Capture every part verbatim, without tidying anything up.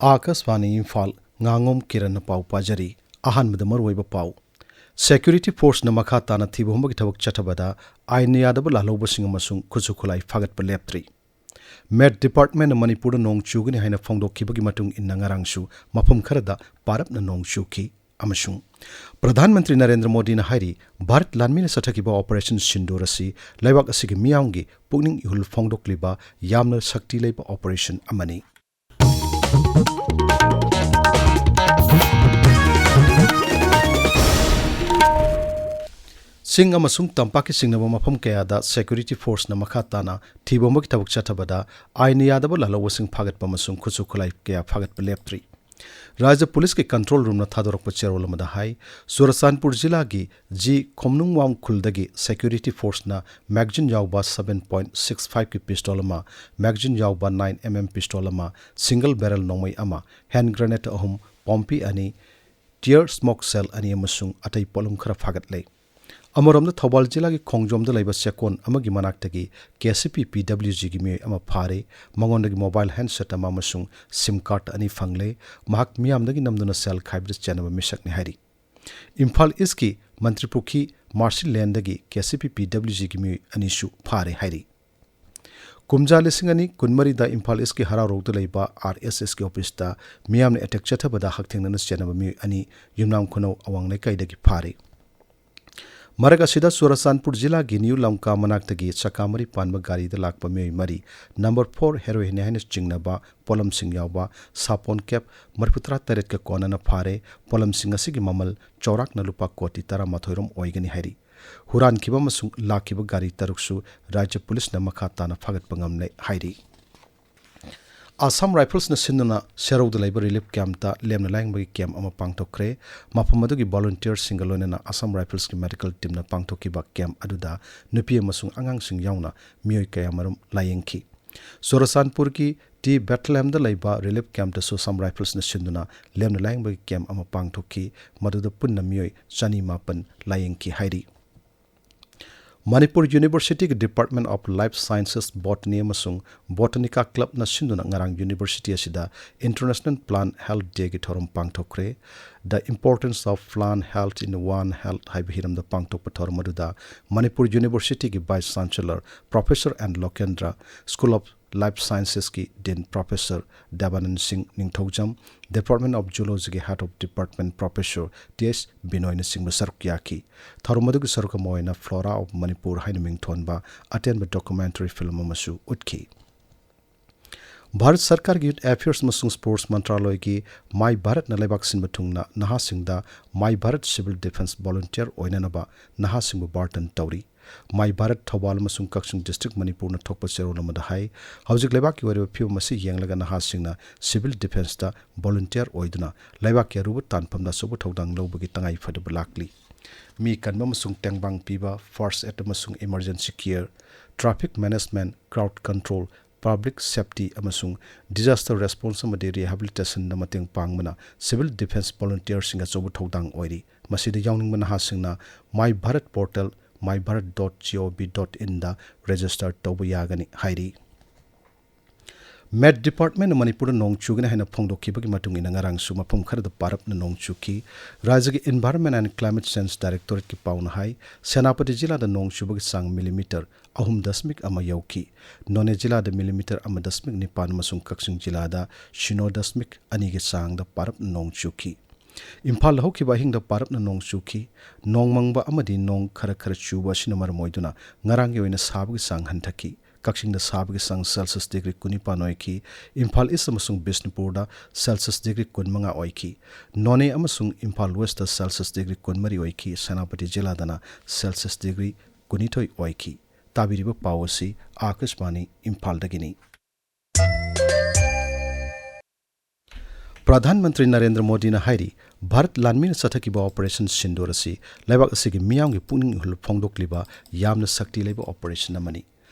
ꯑꯥꯀꯥꯁꯕꯥꯅꯤ ꯏꯝꯐꯥꯜ, ꯉꯥꯉꯣꯝ ꯀꯤꯔꯟꯅ ꯄꯥꯎ ꯄꯥꯖꯔꯤ꯫ ꯑꯍꯥꯟꯕꯗ ꯃꯔꯨꯑꯣꯏꯕ ꯄꯥꯎ꯫ ꯁꯦꯀ꯭ꯌꯨꯔꯤꯇꯤ ꯐꯣꯔꯁꯅ ꯃꯈꯥ ꯇꯥꯅ ꯊꯤꯕ ꯍꯨꯝꯕꯒꯤ ꯊꯕꯛ ꯆꯠꯊꯕꯗ ꯑꯥꯏꯟꯅ ꯌꯥꯗꯕ ꯂꯥꯜꯍꯧꯕꯁꯤꯡ ꯑꯃꯁꯨꯡ ꯈꯨꯠꯁꯨ ꯈꯨꯠꯂꯥꯏ ꯐꯥꯒꯠꯄ ꯂꯦꯞꯇ꯭ꯔꯤ꯫ ꯃꯦꯠ ꯗꯤꯄꯥꯔꯠꯃꯦꯟꯅ ꯃꯅꯤꯄꯨꯔꯗ ꯅꯣꯡ ꯆꯨꯒꯅꯤ ꯍꯥꯏꯅ ꯐꯣꯡꯗꯣꯛꯈꯤꯕꯒꯤ ꯃꯇꯨꯡ ꯏꯟꯅ ꯉꯔꯥꯡꯁꯨ ꯃꯐꯝ ꯈꯔꯗ ꯄꯥꯔꯞꯅ ꯅꯣꯡ ꯆꯨꯈꯤ꯫ ꯑꯃꯁꯨꯡ ꯄ꯭ꯔꯙꯥꯟ ꯃꯟꯇ꯭ꯔꯤ ꯅꯔꯦꯟꯗ꯭ꯔ ꯃꯣꯗꯤꯅ ꯍꯥꯏꯔꯤ, ꯚꯥꯔꯠ ꯂꯥꯟꯃꯤꯅ ꯆꯠꯊꯈꯤꯕ ꯑꯣꯄꯔꯦꯁꯟ ꯁꯤꯟꯗꯨꯔ ꯑꯁꯤ ꯂꯩꯕꯥꯛ ꯑꯁꯤꯒꯤ ꯃꯤꯌꯥꯝꯒꯤ ꯄꯨꯛꯅꯤꯡ ꯏꯍꯨꯜ ꯐꯣꯡꯗꯣꯛꯂꯤꯕ ꯌꯥꯝꯅ ꯁꯛꯇꯤ ꯂꯩꯕ ꯑꯣꯄꯔꯦꯁꯟ ꯑꯃꯅꯤ꯫ ꯆꯤꯡ ꯑꯃꯁꯨꯡ ꯇꯝꯄꯥꯛꯀꯤ ꯆꯤꯡꯅꯕ ꯃꯐꯝ ꯀꯌꯥꯗ ꯁꯦꯀ꯭ꯌꯨꯔꯤꯇꯤ ꯐꯣꯔꯁꯅ ꯃꯈꯥ ꯇꯥꯅ ꯊꯤꯕ ꯍꯨꯝꯕꯒꯤ ꯊꯕꯛ ꯆꯠꯊꯕꯗ ꯑꯥꯏꯟꯅ ꯌꯥꯗꯕ ꯂꯥꯜꯍꯧꯕꯁꯤꯡ ꯐꯥꯒꯠꯄ ꯑꯃꯁꯨꯡ ꯈꯨꯠꯁꯨ ꯈꯨꯠꯂꯥꯏ ꯀꯌꯥ ꯐꯥꯒꯠꯄ ꯂꯦꯞꯇ꯭ꯔꯤ꯫ ꯔꯥꯖ꯭ꯌ ꯄꯨꯂꯤꯁꯀꯤ ꯀꯟꯇ꯭ꯔꯣꯜ ꯔꯨꯝꯅ ꯊꯥꯗꯣꯔꯛꯄ ꯆꯦꯔꯣꯜ ꯑꯃꯗ ꯍꯥꯏ, ꯆꯨꯔꯆꯥꯟꯄꯨꯔ ꯖꯤꯂꯥꯒꯤ ꯖꯤ ꯈꯣꯝꯅꯨꯡꯋꯥꯡ ꯈꯨꯜꯗꯒꯤ ꯁꯦꯀ꯭ꯌꯨꯔꯤꯇꯤ ꯐꯣꯔꯁꯅ ꯃꯦꯒꯖꯤꯟ ꯌꯥꯎꯕ seven point six five ꯀꯤ ꯄꯤꯁꯇꯣꯜ ꯑꯃ, ꯃꯦꯒꯖꯤꯟ ꯌꯥꯎꯕ nine M M ꯄꯤꯁꯇꯣꯜ ꯑꯃ, ꯁꯤꯡꯒꯜ ꯕꯦꯔꯦꯜ ꯅꯣꯡꯃꯩ ꯑꯃ, ꯍꯦꯟ ꯒ꯭ꯔꯦꯅꯦꯗ ꯑꯍꯨꯝ, ꯄꯣꯝꯄꯤ ꯑꯅꯤ, ꯇꯤꯌꯔ ꯁ꯭ꯃꯣꯛ ꯁꯦꯜ ꯑꯅꯤ ꯑꯃꯁꯨꯡ ꯑꯇꯩ ꯄꯣꯠꯂꯝ ꯈꯔ ꯐꯥꯒꯠꯂꯦ꯫ ꯑꯃꯔꯣꯝꯗ, ꯊꯧꯕꯥꯜ ꯖꯤꯂꯥꯒꯤ ꯈꯣꯡꯖꯣꯝꯗ ꯂꯩꯕ ꯆꯦꯛꯀꯣꯟ ꯑꯃꯒꯤ ꯃꯅꯥꯛꯇꯒꯤ ꯀꯦ ꯁꯤ ꯄꯤ ꯄꯤ ꯗꯕ꯭ꯂꯤꯎ ꯖꯤꯒꯤ ꯃꯤꯑꯣꯏ ꯑꯃ ꯐꯥꯔꯦ꯫ ꯃꯉꯣꯟꯗꯒꯤ ꯃꯣꯕꯥꯏꯜ ꯍꯦꯟꯁꯦꯠ ꯑꯃ ꯑꯃꯁꯨꯡ ꯁꯤꯝ ꯀꯥꯔꯗ ꯑꯅꯤ ꯐꯪꯂꯦ꯫ ꯃꯍꯥꯛ ꯃꯤꯌꯥꯝꯗꯒꯤ ꯅꯝꯗꯨꯅ ꯁꯦꯜ ꯈꯥꯏꯕꯗ ꯆꯦꯟꯅꯕ ꯃꯤꯁꯛꯅꯤ ꯍꯥꯏꯔꯤ꯫ ꯏꯝꯐꯥꯜ ꯏꯁꯀꯤ ꯃꯟꯇ꯭ꯔꯤꯄꯨꯈ꯭ꯔꯤ ꯃꯥꯔꯁꯤ ꯂꯦꯟꯗꯒꯤ ꯀꯦ ꯁꯤ ꯄꯤ ꯄꯤ ꯗꯕ꯭ꯂꯤꯎ ꯖꯤꯒꯤ ꯃꯤꯑꯣꯏ ꯑꯅꯤꯁꯨ ꯐꯥꯔꯦ ꯍꯥꯏꯔꯤ꯫ ꯀꯨꯝꯖꯥ ꯂꯤꯁꯤꯡ ꯑꯅꯤ ꯀꯨꯟꯃꯔꯤꯗ ꯏꯝꯐꯥꯜ ꯏꯁꯀꯤ ꯍꯔꯥꯎꯔꯧꯗ ꯂꯩꯕ ꯑꯥꯔ ꯑꯦꯁ ꯑꯦꯁꯀꯤ ꯑꯣꯐꯤꯁꯇ ꯃꯤꯌꯥꯝꯅ ꯑꯦꯇꯦꯛ ꯆꯠꯊꯕꯗ ꯍꯛꯊꯦꯡꯅꯅ ꯆꯦꯟꯅꯕ ꯃꯤꯑꯣꯏ ꯑꯅꯤ ꯌꯨꯝꯅꯥꯝ ꯈꯨꯅꯧ ꯑꯋꯥꯡ ꯂꯩꯀꯥꯏꯗꯒꯤ ꯐꯥꯔꯦ꯫ ꯃꯔꯛ ꯑꯁꯤꯗ, ꯆꯨꯔꯆꯥꯟꯄꯨꯔ ꯖꯤꯂꯥꯒꯤ ꯅ꯭ꯌꯨ ꯂꯝꯀꯥ ꯃꯅꯥꯛꯇꯒꯤ ꯆꯀꯥ ꯃꯔꯤ ꯄꯥꯟꯕ ꯒꯥꯔꯤꯗ ꯂꯥꯛꯄ ꯃꯤꯑꯣꯏ ꯃꯔꯤ number four heroin ꯍꯥꯏꯅ ꯆꯤꯡꯅꯕ ꯄꯣꯠꯂꯝꯁꯤꯡ ꯌꯥꯎꯕ ꯁꯥꯄꯣꯟ ꯀꯦꯞ ꯃꯔꯤꯐꯨꯇꯔꯥ ꯇꯔꯦꯠꯀ ꯀꯣꯟꯅꯅ ꯐꯥꯔꯦ꯫ ꯄꯣꯠꯂꯝꯁꯤꯡ ꯑꯁꯤꯒꯤ ꯃꯃꯜ ꯆꯥꯎꯔꯥꯛꯅ ꯂꯨꯄꯥ ꯀꯣꯇꯤ ꯇꯔꯥꯃꯥꯊꯣꯏ ꯔꯣꯝ ꯑꯣꯏꯒꯅꯤ ꯍꯥꯏꯔꯤ꯫ ꯍꯨꯔꯥꯟꯈꯤꯕ ꯑꯃꯁꯨꯡ ꯂꯥꯛꯈꯤꯕ ꯒꯥꯔꯤ ꯇꯔꯨꯛꯁꯨ ꯔꯥꯖ꯭ꯌ ꯄꯨꯂꯤꯁꯅ ꯃꯈꯥ ꯇꯥꯅ ꯐꯥꯒꯠꯄ ꯉꯝꯂꯦ ꯍꯥꯏꯔꯤ꯫ ꯑꯁꯥꯝ ꯔꯥꯏꯐꯜꯁꯅ ꯁꯤꯟꯗꯨꯅ ꯁꯦꯔꯧꯗ ꯂꯩꯕ ꯔꯤꯂꯤꯐ ꯀꯦꯝꯞꯇ ꯂꯦꯝꯅ ꯂꯥꯌꯦꯡꯕꯒꯤ ꯀꯦꯝꯞ ꯑꯃ ꯄꯥꯡꯊꯣꯛꯈ꯭ꯔꯦ꯫ ꯃꯐꯝ ꯑꯗꯨꯒꯤ ꯚꯣꯂꯨꯟꯇꯤꯌꯔꯁꯤꯡꯒ ꯂꯣꯏꯅꯅ ꯑꯁꯥꯝ ꯔꯥꯏꯐꯜꯁꯀꯤ ꯃꯦꯗꯤꯀꯦꯜ ꯇꯤꯝꯅ ꯄꯥꯡꯊꯣꯛꯈꯤꯕ ꯀꯦꯝꯞ ꯑꯗꯨꯗ ꯅꯨꯄꯤ ꯑꯃꯁꯨꯡ ꯑꯉꯥꯡꯁꯤꯡ ꯌꯥꯎꯅ ꯃꯤꯑꯣꯏ ꯀꯌꯥꯃꯔꯨꯝ ꯂꯥꯌꯦꯡꯈꯤ꯫ ꯆꯨꯔꯆꯥꯟꯄꯨꯔꯒꯤ ꯇꯤ ꯕꯦꯊꯂꯦꯝꯗ ꯂꯩꯕ ꯔꯤꯂꯤꯐ ꯀꯦꯝꯞꯇꯁꯨ ꯑꯁꯥꯝ ꯔꯥꯏꯐꯜꯁꯅ ꯁꯤꯟꯗꯨꯅ ꯂꯦꯝꯅ ꯂꯥꯌꯦꯡꯕꯒꯤ ꯀꯦꯝꯞ ꯑꯃ ꯄꯥꯡꯊꯣꯛꯈꯤ꯫ ꯃꯗꯨꯗ ꯄꯨꯟꯅ ꯃꯤꯑꯣꯏ ꯆꯅꯤ ꯃꯥꯄꯟ ꯂꯥꯌꯦꯡꯈꯤ ꯍꯥꯏꯔꯤ꯫ ꯃꯅꯤꯄꯨꯔ ꯌꯨꯅꯤꯚꯔꯁꯤꯇꯤꯒꯤ Department of Life Sciences, Botany ꯑꯃꯁꯨꯡ ꯕꯣꯇꯥꯅꯤꯀꯥ ꯀ꯭ꯂꯕꯅ ꯁꯤꯟꯗꯨꯅ ꯉꯔꯥꯡ ꯌꯨꯅꯤꯚꯔꯁꯤꯇꯤ ꯑꯁꯤꯗ International Plant Health Dayꯒꯤ ꯊꯧꯔꯝ ꯄꯥꯡꯊꯣꯛꯈ꯭ꯔꯦ꯫ The Importance of Plant Health in One Health ꯍꯥꯏꯕ ꯍꯤꯔꯝꯗ ꯄꯥꯡꯊꯣꯛꯄ ꯊꯧꯔꯝ ꯑꯗꯨꯗ ꯃꯅꯤꯄꯨꯔ ꯌꯨꯅꯤꯚꯔꯁꯤꯇꯤꯒꯤ Vice Chancellor Professor N Lokendra, School of Life Sciencesꯀꯤ Dean Professor Debanand Singh Ningthoujam, Department of Zoologyꯒꯤ Head of Department Professor T S ꯕꯤꯅꯣꯏꯅꯆꯤꯡꯕ ꯁꯔꯨꯛ ꯌꯥꯈꯤ꯫ ꯊꯧꯔꯝ ꯑꯗꯨꯒꯤ ꯁꯔꯨꯛ ꯑꯃ ꯑꯣꯏꯅ Flora of Manipur ꯍꯥꯏꯅ ꯃꯤꯡꯊꯣꯟꯕ ꯑꯇꯦꯟꯕ documentary film ꯑꯃꯁꯨ ꯎꯠꯈꯤ꯫ ꯚꯥꯔꯠ ꯁꯔꯀꯥꯔꯒꯤ Youth Affairs ꯑꯃꯁꯨꯡ Sports ꯃꯟꯇ꯭ꯔꯥꯂꯣꯏꯒꯤ ꯃꯥꯏ ꯚꯥꯔꯠꯅ ꯂꯩꯕꯥꯛ ꯁꯤꯟꯕ ꯊꯨꯡꯅ ꯅꯍꯥꯁꯤꯡꯗ ꯃꯥꯏ ꯚꯥꯔꯠ Civil Defence Volunteer ꯑꯣꯏꯅꯅꯕ ꯅꯍꯥꯁꯤꯡꯕꯨ ꯕꯥꯔꯇꯟ ꯇꯧꯔꯤ꯫ ꯃꯥꯏ ꯚꯥꯔꯠ ꯊꯧꯕꯥꯜ ꯑꯃꯁꯨꯡ ꯀꯛꯆꯤꯡ district ꯃꯅꯤꯄꯨꯔꯅ ꯊꯣꯛꯄ ꯆꯦꯔꯣꯜ ꯑꯃꯗ ꯍꯥꯏ, ꯍꯧꯖꯤꯛ ꯂꯩꯕꯥꯛꯀꯤ ꯑꯣꯏꯔꯤꯕ ꯐꯤꯕꯝ ꯑꯁꯤ ꯌꯦꯡꯂꯒ ꯅꯍꯥꯁꯤꯡꯅ civil defenceꯇ volunteer ꯑꯣꯏꯗꯨꯅ ꯂꯩꯕꯥꯛꯀꯤ ꯑꯔꯨꯕ ꯇꯥꯟꯐꯝꯗ ꯑꯆꯧꯕ ꯊꯧꯗꯥꯡ ꯂꯧꯕꯒꯤ ꯇꯉꯥꯏ ꯐꯗꯕ ꯂꯥꯛꯂꯤ꯫ ꯃꯤ ꯀꯟꯕ ꯑꯃꯁꯨꯡ ꯇꯦꯡꯕꯥꯡ ꯄꯤꯕ, first aid ꯑꯃꯁꯨꯡ emergency care, traffic management, crowd control, public safety ꯑꯃꯁꯨꯡ disaster response ꯑꯃꯗꯤ rehabilitationꯗ ꯃꯇꯦꯡ ꯄꯥꯡꯕꯅ civil defence volunteerꯁꯤꯡ ꯑꯆꯧꯕ ꯊꯧꯗꯥꯡ ꯑꯣꯏꯔꯤ꯫ ꯃꯁꯤꯗ ꯌꯥꯎꯅꯤꯡꯕ ꯅꯍꯥꯁꯤꯡꯅ My Bharat portal, my bharat dot gov dot inꯗ register ꯇꯧꯕ ꯌꯥꯒꯅꯤ ꯍꯥꯏꯔꯤ꯫ Met Departmentꯅ ꯃꯅꯤꯄꯨꯔꯗ ꯅꯣꯡ ꯆꯨꯒꯅꯤ ꯍꯥꯏꯅ ꯐꯣꯡꯗꯣꯛꯈꯤꯕꯒꯤ ꯃꯇꯨꯡ ꯏꯟꯅ ꯉꯔꯥꯡꯁꯨ ꯃꯐꯝ ꯈꯔꯗ ꯄꯥꯔꯞꯅ ꯅꯣꯡ ꯆꯨꯈꯤ꯫ ꯔꯥꯖ꯭ꯌꯒꯤ Environment and Climate Change Directorateꯀꯤ ꯄꯥꯎꯅ ꯍꯥꯏ, ꯁꯦꯅꯥꯄꯇꯤ ꯖꯤꯂꯥꯗ ꯅꯣꯡ ꯆꯨꯕꯒꯤ ꯆꯥꯡ millimeter ꯑꯍꯨꯝ ꯗꯁꯃꯤꯛ ꯑꯃ ꯌꯧꯈꯤ꯫ ꯅꯣꯅꯦ ꯖꯤꯂꯥꯗ millimeter ꯑꯃ ꯗꯁꯃꯤꯛ ꯅꯤꯄꯥꯟ ꯑꯃꯁꯨꯡ ꯀꯛꯆꯤꯡ ꯖꯤꯂꯥꯗ ꯁꯤꯅꯣ ꯗꯁꯃꯤꯛ ꯑꯅꯤꯒꯤ ꯆꯥꯡꯗ ꯄꯥꯔꯞꯅ ꯅꯣꯡ ꯆꯨꯈꯤ꯫ ꯏꯝꯐꯥꯜꯗ ꯍꯧꯈꯤꯕ ꯑꯍꯤꯡꯗ ꯄꯥꯔꯞꯅ ꯅꯣꯡ ꯆꯨꯈꯤ꯫ ꯅꯣꯡ ꯃꯪꯕ ꯑꯃꯗꯤ ꯅꯣꯡ ꯈꯔ ꯈꯔ ꯆꯨꯕ ꯑꯁꯤꯅ ꯃꯔꯝ ꯑꯣꯏꯗꯨꯅ ꯉꯔꯥꯡꯒꯤ ꯑꯣꯏꯅ ꯁꯥꯕꯒꯤ ꯆꯥꯡ ꯍꯟꯊꯈꯤ꯫ ꯀꯛꯆꯤꯡꯗ ꯁꯥꯕꯒꯤ ꯆꯥꯡ Celsius degree ꯀꯨꯟꯅꯤꯄꯥꯟ ꯑꯣꯏꯈꯤ꯫ ꯏꯝꯐꯥꯜ East ꯑꯃꯁꯨꯡ ꯕꯤꯁꯅꯨꯄꯨꯔꯗ Celsius degree ꯀꯨꯟꯃꯉꯥ ꯑꯣꯏꯈꯤ꯫ ꯅꯣꯅꯦ ꯑꯃꯁꯨꯡ ꯏꯝꯐꯥꯜ Westꯇ Celsius degree ꯀꯨꯟꯃꯔꯤ ꯑꯣꯏꯈꯤ꯫ ꯁꯦꯅꯥꯄꯇꯤ ꯖꯤꯂꯥꯗꯅ Celsius degree ꯀꯨꯟꯅꯤꯊꯣꯏ ꯑꯣꯏꯈꯤ꯫ ꯇꯥꯕꯤꯔꯤꯕ ꯄꯥꯎ ꯑꯁꯤ ꯑꯥꯀꯥꯁꯕꯥꯅꯤ ꯏꯝꯐꯥꯜꯗꯒꯤꯅꯤ꯫ ꯄ꯭ꯔꯙꯥꯟ ꯃꯟꯇ꯭ꯔꯤ ꯅꯔꯦꯟꯗ꯭ꯔ ꯃꯣꯗꯤꯅ ꯍꯥꯏꯔꯤ, ꯚꯥꯔꯠ ꯂꯥꯟꯃꯤꯅ ꯆꯠꯊꯈꯤꯕ Operation Sindoor ꯑꯁꯤ ꯂꯩꯕꯥꯛ ꯑꯁꯤꯒꯤ ꯃꯤꯌꯥꯝꯒꯤ ꯄꯨꯛꯅꯤꯡ ꯏꯍꯨꯜ ꯐꯣꯡꯗꯣꯛꯂꯤꯕ ꯌꯥꯝꯅ ꯁꯛꯇꯤ ꯂꯩꯕ operation ꯑꯃꯅꯤ꯫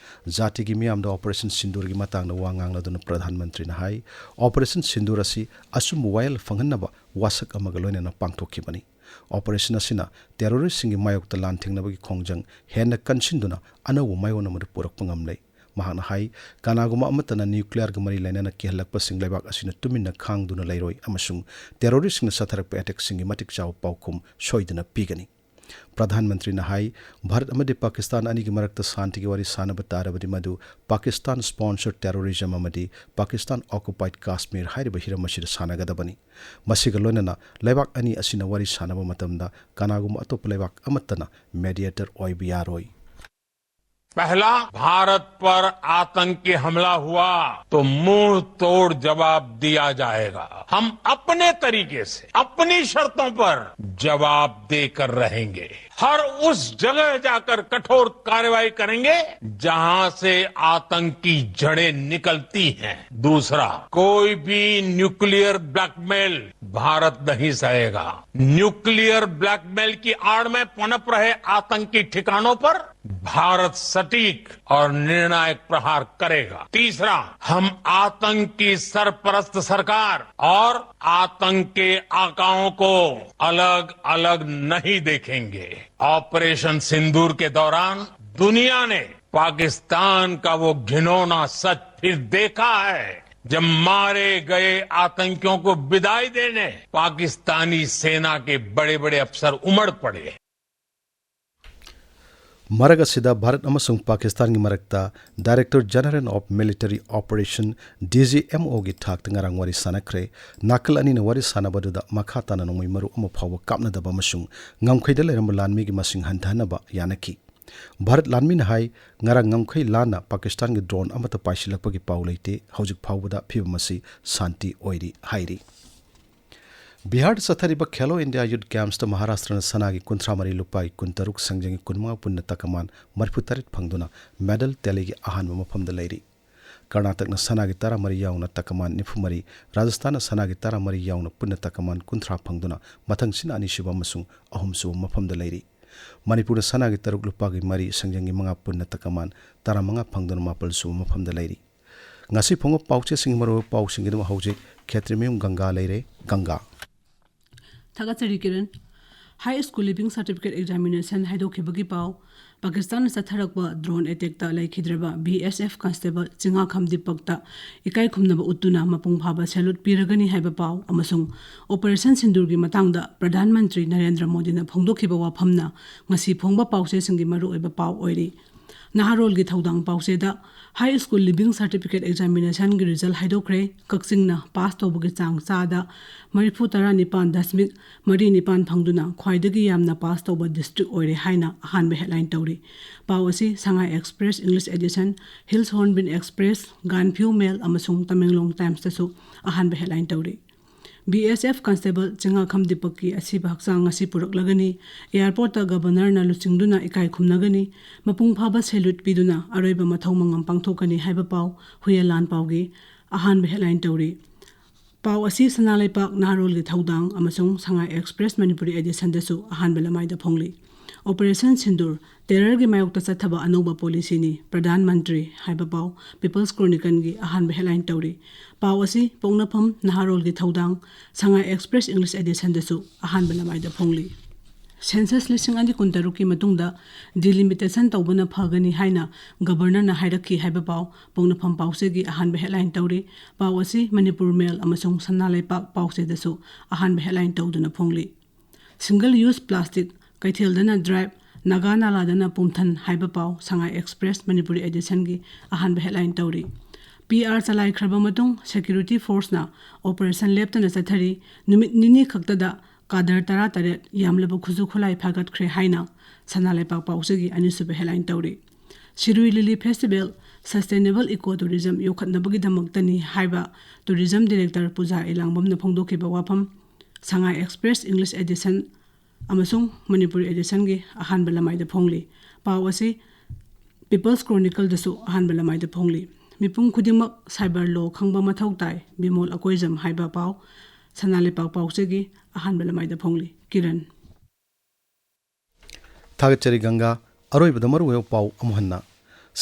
ꯖꯥꯇꯤꯒꯤ ꯃꯤꯌꯥꯝꯗ Operation Sindoorꯒꯤ ꯃꯇꯥꯡꯗ ꯋꯥ ꯉꯥꯡꯂꯗꯨꯅ ꯄ꯭ꯔꯙꯥꯟ ꯃꯟꯇ꯭ꯔꯤꯅ ꯍꯥꯏ, Operation Sindoor ꯑꯁꯤ ꯑꯆꯨꯝꯕ ꯋꯥꯌꯦꯜ ꯐꯪꯍꯟꯅꯕ ꯋꯥꯁꯛ ꯑꯃꯒ ꯂꯣꯏꯅꯅ ꯄꯥꯡꯊꯣꯛꯈꯤꯕꯅꯤ꯫ ꯑꯣꯄꯔꯦꯁꯟ ꯑꯁꯤꯅ ꯇꯦꯔꯣꯔꯤꯁꯁꯤꯡꯒꯤ ꯃꯥꯌꯣꯛꯇ ꯂꯥꯟꯊꯦꯡꯅꯕꯒꯤ ꯈꯣꯡꯖꯪ ꯍꯦꯟꯅ ꯀꯟꯁꯤꯟꯗꯨꯅ ꯑꯅꯧꯕ ꯃꯥꯏꯑꯣꯟ ꯑꯃꯗ ꯄꯨꯔꯛꯄ ꯉꯝꯂꯦ꯫ ꯃꯍꯥꯛꯅ ꯍꯥꯏ, ꯀꯅꯥꯒꯨꯝꯕ ꯑꯃꯠꯇꯅ ꯅ꯭ꯌꯨꯀ꯭ꯂꯤꯌꯔꯒ ꯃꯔꯤ ꯂꯩꯅꯅ ꯀꯤꯍꯜꯂꯛꯄꯁꯤꯡ ꯂꯩꯕꯥꯛ ꯑꯁꯤꯅ ꯇꯨꯃꯤꯟꯅ ꯈꯥꯡꯗꯨꯅ ꯂꯩꯔꯣꯏ ꯑꯃꯁꯨꯡ ꯇꯦꯔꯣꯔꯤꯁꯁꯤꯡꯅ ꯆꯠꯊꯔꯛꯄ ꯑꯦꯇꯦꯛꯁꯤꯡꯒꯤ ꯃꯇꯤꯛ ꯆꯥꯕ ꯄꯥꯎꯈꯨꯝ ꯁꯣꯏꯗꯅ ꯄꯤꯒꯅꯤ꯫ ꯄ꯭ꯔꯙꯥꯟ ꯃꯟꯇ꯭ꯔꯤꯅ ꯍꯥꯏ, ꯚꯥꯔꯠ ꯑꯃꯗꯤ ꯄꯥꯀꯤꯁꯇꯥꯟ ꯑꯅꯤꯒꯤ ꯃꯔꯛꯇ ꯁꯥꯟꯇꯤꯒꯤ ꯋꯥꯔꯤ ꯁꯥꯟꯅꯕ ꯇꯥꯔꯕꯗꯤ ꯃꯗꯨ ꯄꯥꯀꯤꯁꯇꯥꯟ ꯁ꯭ꯄꯣꯟꯁꯔ ꯇꯦꯔꯣꯔꯤꯖꯝ ꯑꯃꯗꯤ ꯄꯥꯀꯤꯁꯇꯥꯟ ꯑꯣꯀꯨꯄꯥꯏꯗ ꯀꯥꯁꯃꯤꯔ ꯍꯥꯏꯔꯤꯕ ꯍꯤꯔꯝ ꯑꯁꯤꯗ ꯁꯥꯟꯅꯒꯗꯕꯅꯤ꯫ ꯃꯁꯤꯒ ꯂꯣꯏꯅꯅ ꯂꯩꯕꯥꯛ ꯑꯅꯤ ꯑꯁꯤꯅ ꯋꯥꯔꯤ ꯁꯥꯟꯅꯕ ꯃꯇꯝꯗ ꯀꯅꯥꯒꯨꯝꯕ ꯑꯇꯣꯞꯄ ꯂꯩꯕꯥꯛ ꯑꯃꯠꯇꯅ ꯃꯦꯗꯤꯌꯦꯇꯔ ꯑꯣꯏꯕ ꯌꯥꯔꯣꯏ꯫ पहला, भारत पर आतंकी हमला हुआ तो मुंह तोड़ जवाब दिया जाएगा। हम अपने तरीके से, अपनी शर्तों पर जवाब देकर रहेंगे। हर उस जगह जाकर कठोर कार्रवाई करेंगे, जहां से आतंकी जड़ें निकलती हैं। दूसरा, कोई भी न्यूक्लियर ब्लैकमेल भारत नहीं सहेगा। न्यूक्लियर ब्लैकमेल की आड़ में पनप रहे आतंकी ठिकानों पर भारत सटीक और निर्णायक प्रहार करेगा। तीसरा, हम आतंकी सरपरस्त सरकार और आतंक के आकाओं को अलग-अलग नहीं देखेंगे। ऑपरेशन सिंदूर के दौरान दुनिया ने पाकिस्तान का वो घिनौना सच फिर देखा है, जब मारे गए आतंकियों को विदाई देने पाकिस्तानी सेना के बड़े-बड़े अफसर उमड़ पड़े। ꯃꯔꯛ ꯑꯁꯤꯗ ꯚꯥꯔꯠ ꯑꯃꯁꯨꯡ ꯄꯥꯀꯤꯁꯇꯥꯟꯒꯤ ꯃꯔꯛꯇ Director General of Military Operation, D G M O ꯒꯤ ꯊꯥꯛꯇ ꯉꯔꯥꯡ ꯋꯥꯔꯤ ꯁꯥꯟꯅꯈ꯭ꯔꯦ꯫ ꯅꯥꯀꯜ ꯑꯅꯤꯅ ꯋꯥꯔꯤ ꯁꯥꯟꯅꯕ ꯑꯗꯨꯗ ꯃꯈꯥ ꯇꯥꯅ ꯅꯣꯡꯃꯩ ꯃꯔꯨ ꯑꯃ ꯐꯥꯎꯕ ꯀꯥꯞꯅꯗꯕ ꯑꯃꯁꯨꯡ ꯉꯝꯈꯩꯗ ꯂꯩꯔꯝꯕ ꯂꯥꯟꯃꯤꯒꯤ ꯃꯁꯤꯡ ꯍꯟꯊꯍꯟꯅꯕ ꯌꯥꯅꯈꯤ꯫ ꯚꯥꯔꯠ ꯂꯥꯟꯃꯤꯅ ꯍꯥꯏ, ꯉꯔꯥꯡ ꯉꯝꯈꯩ ꯂꯥꯟꯅ ꯄꯥꯀꯤꯁꯇꯥꯟꯒꯤ ꯗ꯭ꯔꯣꯟ ꯑꯃꯠꯇ ꯄꯥꯏꯁꯤꯜꯂꯛꯄꯒꯤ ꯄꯥꯎ ꯂꯩꯇꯦ꯫ ꯍꯧꯖꯤꯛ ꯐꯥꯎꯕꯗ ꯐꯤꯕꯝ ꯑꯁꯤ ꯁꯥꯟꯇꯤ ꯑꯣꯏꯔꯤ ꯍꯥꯏꯔꯤ꯫ ꯕꯤꯍꯥꯔꯗ ꯆꯠꯊꯔꯤꯕ ꯈꯦꯂꯣ ꯏꯟꯗꯤꯌꯥ ꯌꯨꯠ ꯒꯦꯝꯁꯇ ꯃꯍꯥꯔꯥꯁꯇ꯭ꯔꯅ ꯁꯅꯥꯒꯤ ꯀꯨꯟꯊ꯭ꯔꯥ ꯃꯔꯤ, ꯂꯨꯄꯥꯒꯤ ꯀꯨꯟꯇꯔꯨꯛ, ꯁꯪꯖꯪꯒꯤ ꯀꯨꯟꯃꯉꯥ, ꯄꯨꯟꯅ ꯇꯀꯃꯥꯟ ꯃꯔꯤꯐꯨꯇꯔꯦꯠ ꯐꯪꯗꯨꯅ ꯃꯦꯗꯜ ꯇꯦꯂꯤꯒꯤ ꯑꯍꯥꯟꯕ ꯃꯐꯝꯗ ꯂꯩꯔꯤ꯫ ꯀꯔꯅꯥꯇꯛꯅ ꯁꯅꯥꯒꯤ ꯇꯔꯥꯃꯔꯤ ꯌꯥꯎꯅ ꯇꯀꯃꯥꯟ ꯅꯤꯐꯨꯃꯔꯤ, ꯔꯥꯖꯁꯊꯥꯟꯅ ꯁꯅꯥꯒꯤ ꯇꯔꯥꯃꯔꯤ ꯌꯥꯎꯅ ꯄꯨꯟꯅ ꯇꯀꯃꯥꯟ ꯀꯨꯟꯊ꯭ꯔꯥ ꯐꯪꯗꯨꯅ ꯃꯊꯪꯁꯤꯠꯅ ꯑꯅꯤꯁꯨꯕ ꯑꯃꯁꯨꯡ ꯑꯍꯨꯝꯁꯨꯕ ꯃꯐꯝꯗ ꯂꯩꯔꯤ꯫ ꯃꯅꯤꯄꯨꯔꯅ ꯁꯅꯥꯒꯤ ꯇꯔꯨꯛ, ꯂꯨꯄꯥꯒꯤ ꯃꯔꯤ, ꯁꯪꯖꯪꯒꯤ ꯃꯉꯥ, ꯄꯨꯟꯅ ꯇꯀꯃꯥꯟ ꯇꯔꯥꯃꯉꯥ ꯐꯪꯗꯨꯅ ꯃꯥꯄꯜꯁꯨꯕ ꯃꯐꯝꯗ ꯂꯩꯔꯤ꯫ ꯉꯁꯤ ꯐꯣꯡꯕ ꯄꯥꯎꯆꯦꯁꯤꯡꯒꯤ ꯃꯔꯨꯑꯣꯏꯕ ꯄꯥꯎꯁꯤꯡꯒꯤꯗꯃꯛ ꯍꯧꯖꯤꯛ ꯈꯦꯇ꯭ꯔꯤꯃꯌꯨꯝ ꯒꯪꯒꯥ ꯂꯩꯔꯦ꯫ ꯒꯪꯒꯥ꯫ ꯊꯥꯒꯠꯆꯔꯤ, Kiran. High School Leaving Certificate Examination ꯍꯥꯏꯗꯣꯛꯈꯤꯕꯒꯤ ꯄꯥꯎ꯫ ꯄꯥꯀꯤꯁꯇꯥꯟꯅ ꯆꯠꯊꯔꯛꯄ drone attackꯇ ꯂꯩꯈꯤꯗ꯭ꯔꯕ B S F constable Chingakham ꯗꯤꯄꯛꯇ ꯏꯀꯥꯏ ꯈꯨꯝꯅꯕ ꯎꯠꯇꯨꯅ ꯃꯄꯨꯡ ꯐꯥꯕ salute ꯄꯤꯔꯒꯅꯤ ꯍꯥꯏꯕ ꯄꯥꯎ ꯑꯃꯁꯨꯡ Operation ꯁꯤꯟꯗꯨꯔꯒꯤ ꯃꯇꯥꯡꯗ ꯄ꯭ꯔꯙꯥꯟ ꯃꯟꯇ꯭ꯔꯤ ꯅꯔꯦꯟꯗ꯭ꯔ ꯃꯣꯗꯤꯅ ꯐꯣꯡꯗꯣꯛꯈꯤꯕ ꯋꯥꯐꯝꯅ ꯉꯁꯤ ꯐꯣꯡꯕ ꯄꯥꯎꯆꯦꯁꯤꯡꯒꯤ ꯃꯔꯨꯑꯣꯏꯕ ꯄꯥꯎ ꯑꯣꯏꯔꯤ꯫ ꯅꯍꯥꯔꯣꯜꯒꯤ ꯊꯧꯗꯥꯡ ꯄꯥꯎꯆꯦꯗ High School Leaving Certificate Examinationꯒꯤ result ꯍꯥꯏꯗꯣꯛꯈ꯭ꯔꯦ꯫ ꯀꯛꯆꯤꯡꯅ pass ꯇꯧꯕꯒꯤ ꯆꯥꯡ ꯆꯥꯗ ꯃꯔꯤꯐꯨ ꯇꯔꯥ ꯅꯤꯄꯥꯟ ꯗꯁꯃꯤꯛ ꯃꯔꯤ ꯅꯤꯄꯥꯟ ꯐꯪꯗꯨꯅ ꯈ꯭ꯋꯥꯏꯗꯒꯤ ꯌꯥꯝꯅ pass ꯇꯧꯕ district ꯑꯣꯏꯔꯦ ꯍꯥꯏꯅ ꯑꯍꯥꯟꯕ headline ꯇꯧꯔꯤ꯫ ꯄꯥꯎ ꯑꯁꯤ Sangai Express English Edition, Hills Hornbill Express, Gaanphiu Mail ꯑꯃꯁꯨꯡ Tamenglong Timesꯇꯁꯨ ꯑꯍꯥꯟꯕ headline ꯇꯧꯔꯤ꯫ B S F constable Chingakham ꯗꯤꯄꯛꯀꯤ ꯑꯁꯤꯕ ꯍꯛꯆꯥꯡ ꯉꯁꯤ ꯄꯨꯔꯛꯂꯒꯅꯤ꯫ Airportꯇ Governorꯅ ꯂꯨꯆꯤꯡꯗꯨꯅ ꯏꯀꯥꯏ ꯈꯨꯝꯅꯒꯅꯤ꯫ ꯃꯄꯨꯡ ꯐꯥꯕ salute ꯄꯤꯗꯨꯅ ꯑꯔꯣꯏꯕ ꯃꯊꯧ ꯃꯉꯝ ꯄꯥꯡꯊꯣꯛꯀꯅꯤ ꯍꯥꯏꯕ ꯄꯥꯎ ꯍꯨꯌꯦꯟ ꯂꯥꯟ ꯄꯥꯎꯒꯤ ꯑꯍꯥꯟꯕ headline ꯇꯧꯔꯤ꯫ ꯄꯥꯎ ꯑꯁꯤ ꯁꯅꯥ ꯂꯩꯄꯥꯛ ꯅꯍꯥꯔꯣꯜꯒꯤ ꯊꯧꯗꯥꯡ ꯑꯃꯁꯨꯡ Sangai Express Manipuri Editionꯗꯁꯨ ꯑꯍꯥꯟꯕ ꯂꯃꯥꯏꯗ ꯐꯣꯡꯂꯤ꯫ Operation ꯁꯤꯟꯗꯨꯔ, terrorꯒꯤ ꯃꯥꯌꯣꯛꯇ ꯆꯠꯊꯕ ꯑꯅꯧꯕ policyꯅꯤ, ꯄ꯭ꯔꯙꯥꯟ ꯃꯟꯇ꯭ꯔꯤ ꯍꯥꯏꯕ ꯄꯥꯎ People's Chronicleꯒꯤ ꯑꯍꯥꯟꯕ headline ꯇꯧꯔꯤ꯫ ꯄꯥꯎ ꯑꯁꯤ ꯄꯣꯛꯅꯐꯝ ꯅꯍꯥꯔꯣꯜꯒꯤ ꯊꯧꯗꯥꯡ, Sangai Express English Editionꯗꯁꯨ ꯑꯍꯥꯟꯕ ꯂꯃꯥꯏꯗ ꯐꯣꯡꯂꯤ꯫ Census ꯂꯤꯁꯤꯡ ꯑꯅꯤ ꯀꯨꯟꯇꯔꯨꯛꯀꯤ ꯃꯇꯨꯡꯗ delimitation ꯇꯧꯕꯅ ꯐꯒꯅꯤ ꯍꯥꯏꯅ Governorꯅ ꯍꯥꯏꯔꯛꯈꯤ ꯍꯥꯏꯕ ꯄꯥꯎ ꯄꯣꯛꯅꯐꯝ ꯄꯥꯎꯆꯦꯒꯤ ꯑꯍꯥꯟꯕ headline ꯇꯧꯔꯤ꯫ ꯄꯥꯎ ꯑꯁꯤ Manipur Mail ꯑꯃꯁꯨꯡ ꯁꯅꯥ ꯂꯩꯄꯥꯛ ꯄꯥꯎꯆꯦꯗꯁꯨ ꯑꯍꯥꯟꯕ headline ꯇꯧꯗꯨꯅ ꯐꯣꯡꯂꯤ꯫ Single use plastic, ꯀꯩꯊꯦꯜꯗꯅ drive, Naga ꯅꯥꯂꯥꯗꯅ ꯄꯨꯝꯊꯟ ꯍꯥꯏꯕ ꯄꯥꯎ Sangai Express Manipuri Editionꯒꯤ ꯑꯍꯥꯟꯕ headline ꯇꯧꯔꯤ꯫ P R ꯆꯂꯥꯏꯈ꯭ꯔꯕ ꯃꯇꯨꯡ security forceꯅ operation ꯂꯦꯞꯇꯅ ꯆꯠꯊꯔꯤ꯫ ꯅꯨꯃꯤꯠ ꯅꯤꯅꯤ ꯈꯛꯇꯗ cadre ꯇꯔꯥꯇꯔꯦꯠ ꯌꯥꯝꯂꯕ ꯈꯨꯠꯁꯨ ꯈꯨꯠꯂꯥꯏ ꯐꯥꯒꯠꯈ꯭ꯔꯦ ꯍꯥꯏꯅ ꯁꯅꯥ ꯂꯩꯄꯥꯛ ꯄꯥꯎꯆꯦꯒꯤ ꯑꯅꯤꯁꯨꯕ headline ꯇꯧꯔꯤ꯫ Shirui Lily Festival sustainable eco tourism ꯌꯣꯛꯈꯠꯅꯕꯒꯤꯗꯃꯛꯇꯅꯤ ꯍꯥꯏꯕ Tourism Director ꯄꯨꯖꯥ ꯏꯂꯥꯡꯕꯝꯅ ꯐꯣꯡꯗꯣꯛꯈꯤꯕ ꯋꯥꯐꯝ Sangai Express English Edition ꯑꯃꯁꯨꯡ Manipuri Editionꯒꯤ ꯑꯍꯥꯟꯕ ꯂꯃꯥꯏꯗ ꯐꯣꯡꯂꯤ꯫ ꯄꯥꯎ ꯑꯁꯤ People's Chronicleꯗꯁꯨ ꯑꯍꯥꯟꯕ ꯂꯃꯥꯏꯗ ꯐꯣꯡꯂꯤ꯫ ꯃꯤꯄꯨꯝ ꯈꯨꯗꯤꯡꯃꯛ cyber law ꯈꯪꯕ ꯃꯊꯧ ꯇꯥꯏ, ꯕꯤꯃꯣꯜ ꯑꯀꯣꯏꯖꯝ ꯍꯥꯏꯕ ꯄꯥꯎ ꯁꯅꯥ ꯂꯩꯄꯥꯛ ꯄꯥꯎꯆꯦꯒꯤ ꯑꯍꯥꯟꯕ ꯂꯃꯥꯏꯗ ꯐꯣꯡꯂꯤ꯫ ꯀꯤꯔꯟ꯫ ꯊꯥꯒꯠꯆꯔꯤ ꯒꯪꯒꯥ꯫ ꯑꯔꯣꯏꯕꯗ ꯃꯔꯨꯑꯣꯏꯕ ꯄꯥꯎ ꯑꯃꯨꯛ ꯍꯟꯅ꯫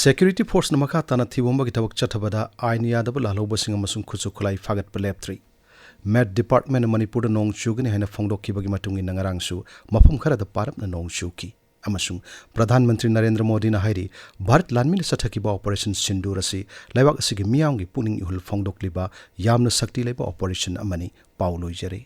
Security forceꯅ ꯃꯈꯥ ꯇꯥꯅ ꯊꯤꯕ ꯍꯨꯝꯕꯒꯤ ꯊꯕꯛ ꯆꯠꯊꯕꯗ ꯑꯥꯏꯟ ꯌꯥꯗꯕ ꯂꯥꯜꯍꯧꯕꯁꯤꯡ ꯑꯃꯁꯨꯡ ꯈꯨꯠꯁꯨ ꯈꯨꯠꯂꯥꯏ ꯐꯥꯒꯠꯄ ꯂꯦꯞꯇ꯭ꯔꯤ꯫ ꯃꯦꯠ ꯗꯤꯄꯥꯔꯠꯃꯦꯟꯅ ꯃꯅꯤꯄꯨꯔꯗ ꯅꯣꯡ ꯆꯨꯒꯅꯤ ꯍꯥꯏꯅ ꯐꯣꯡꯗꯣꯛꯈꯤꯕꯒꯤ ꯃꯇꯨꯡ ꯏꯟꯅ ꯉꯔꯥꯡꯁꯨ ꯃꯐꯝ ꯈꯔꯗ ꯄꯥꯔꯞꯅ ꯅꯣꯡ ꯆꯨꯈꯤ꯫ ꯑꯃꯁꯨꯡ ꯄ꯭ꯔꯙꯥꯟ ꯃꯟꯇ꯭ꯔꯤ ꯅꯔꯦꯟꯗ꯭ꯔ ꯃꯣꯗꯤꯅ ꯍꯥꯏꯔꯤ, ꯚꯥꯔꯠ ꯂꯥꯟꯃꯤꯅ ꯆꯠꯊꯈꯤꯕ ꯑꯣꯄꯔꯦꯁꯟ ꯁꯤꯟꯗꯨꯔ ꯑꯁꯤ ꯂꯩꯕꯥꯛ ꯑꯁꯤꯒꯤ ꯃꯤꯌꯥꯝꯒꯤ ꯄꯨꯛꯅꯤꯡ ꯏꯍꯨꯜ ꯐꯣꯡꯗꯣꯛꯂꯤꯕ ꯌꯥꯝꯅ ꯁꯛꯇꯤ ꯂꯩꯕ ꯑꯣꯄꯔꯦꯁꯟ ꯑꯃꯅꯤ꯫ ꯄꯥꯎ ꯂꯣꯏꯖꯔꯦ꯫